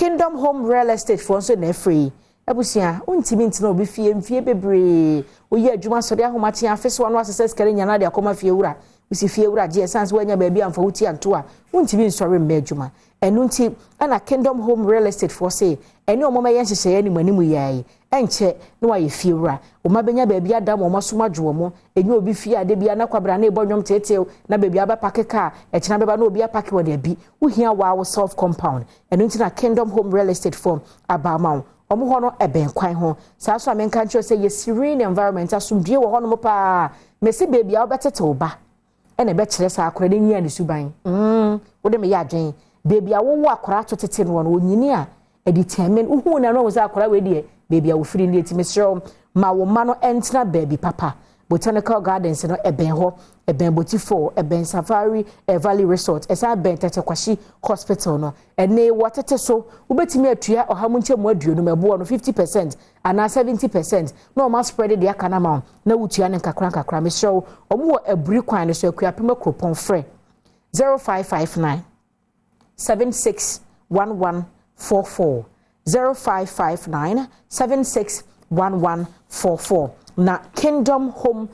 Kingdom Home Real Estate foɔ nso na ɛfiri yi. Abusua, wontumi ntena obi fie mfie bebree. Woyɛ adwuma sɔre ahomakye afe so ano asesɛ sika no nyinaa de akɔma fie wura. Wosi fie wura gye ɛsan sɛ woanya baabi amfa wo ti anto a, wontumi nsɔre mma adwuma. Ɛno nti ɛna Kingdom Home Real Estate foɔ se ɛne ɔmo mɛyɛ nhyehyɛeɛ anim anim yɛe. Ɛnkyɛ na wayɛ fie wura. Ɔma bɛnya baabi ada ma ɔmo asom adwo wɔn. Ɛnyɛ obi fie ade bia na kwabra na ɛbɔ nnwom teeteew na baabi abɛpark kaa ɛkyena bɛba na obi apark wɔ daabi. Wohia waa self compound. Ɛno nti na Kingdom Home Real Estate foɔ aba ama wo. Ɔmo hɔ no ɛbɛn kwan ho. Saa so a menka nkyerɛ sɛ yɛ serene environment, asomdue wɔ hɔnom paa. Mesi baabi a wobɛtete wo ba ɛna ɛbɛkyerɛ saa akora ne nyia ne suban. Wode meyɛ adwen. Baabi a wowɔ akora to tete no no, onyini a ɛde tɛmɛ wohu na no sɛ akora wei deɛ, baabi a wofiri ne ɛtumi serɛ ma wo mma no ɛntena baabi papa. Botanical Gardens no ɛbɛn hɔ, ɛbɛn Botifo, ɛbɛn Safari Valley Resort, ɛsan bɛn Tɛtɛkwahyi Hospital no. Ɛne wɔtete so wobɛtumi atua 50% ɛboɔ no, 50% anaa 70%, na ɔmo aspread deɛ aka no ama wo na wotua ne nkakra nkakra. Mesrɛ wo, ɔmo wɔ Aburi kwan no so, Akuapem Kuropɔn. Frɛ 0559 761144, 0559 761144 na Kingdom Home.